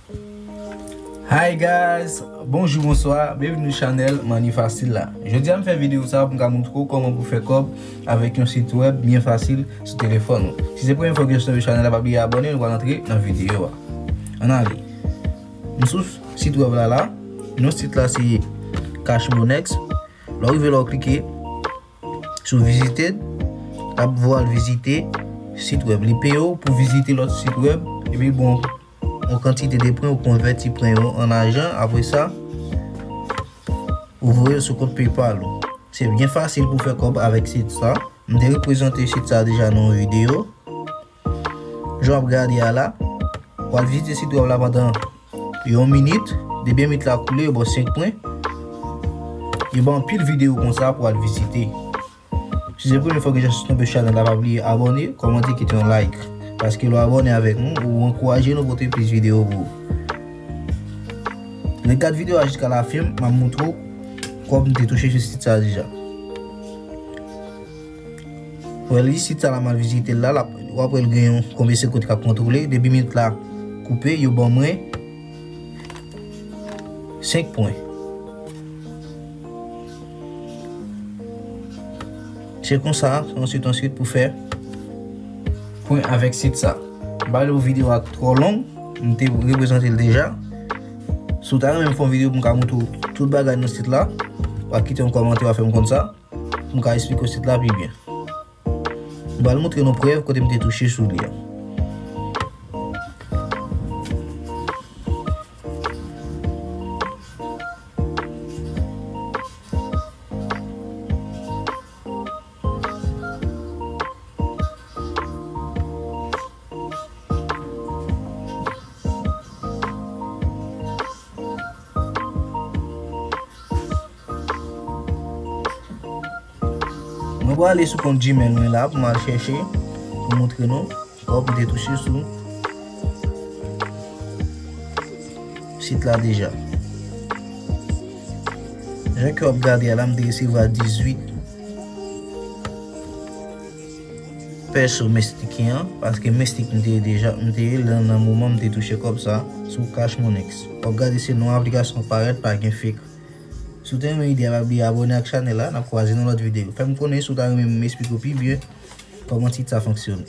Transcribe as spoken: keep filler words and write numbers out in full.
Hi guys, bonjou, bonswa, byenvini sou chanèl Money Facile la. Jodi a m fè videyo sa pou m ka montre w kòman pou fè kòb avèk yon sit wèb byen fasil sou telefòn ou. Si se premye fwa ke w tonbe sou chanèl la, pa bliye abòne, nou pral antre nan videyo a. Ann ale. M sou sit wèb la la. Non sit la se Cash Monex. Lè w rive la w klike sou vizite, l ap voye w al vizite sit wèb. Li peye w pou vizite lòt sit wèb, epi bon, yon kantite de pwen ou konvèti pwen yo an lajan. Apre sa, ou voye l sou kont PayPal ou. Se byen fasil pou fè kòb avèk sit sa. M te reprezante sit sa deja nan yon videyo. Jan w ap gade a la, w al vizite sit wèb la pandan yon minit. Depi minit la koule, yo ba w senk pwen. Yo ba w anpil videyo konsa pou w al vizite. Si se premye fwa ke w tonbe sou chanèl la, pa bliye abòne, kòmante, kite yon like. Paske lè w abòne avèk nou, ou ankouraje nou pote plis videyo pou ou. Ret gade videyo a jiska lafen, m ap montre w kòb m te touche sou sit sa deja. Wè, li sit sa la, m al vizite l la, l ap, w ap wè l gen yon konbyen segonn k ap kontwole. Depi minit la koupe, yo ban mwen senk pwen. Se konsa, answit, answit pou fè pwen avèk sit sa. M pa vle videyo a twò long, m te reprezante l deja. Si w ta renmen m fè yon videyo pou m ka montre w tout bagay nan sit la, w a kite yon kòmantè, w a fè m konn sa, pou m ka esplike w sit la pi byen. M pral montre nou prèv kote m te touche sou li a. Mwen prale sou kont Gmail mwen la pou m al chèche, pou montre nou kòb m te touche sou sit la deja. Jan ke w ap gade a la, m te resevwa dizuit peso meksiken an, paske Meksik m te ye deja, m te ye nan, nan moman m te touche kòb sa sou Cash Monex. W ap gade se non aplikasyon parèt, pa gen fake. Si w te renmen ide a, pa bliye abòne ak chanèl la, n ap kwaze nan lòt videyo. Fè m konnen si w ta renmen m esplike w pi byen kòman sit sa fonksyone.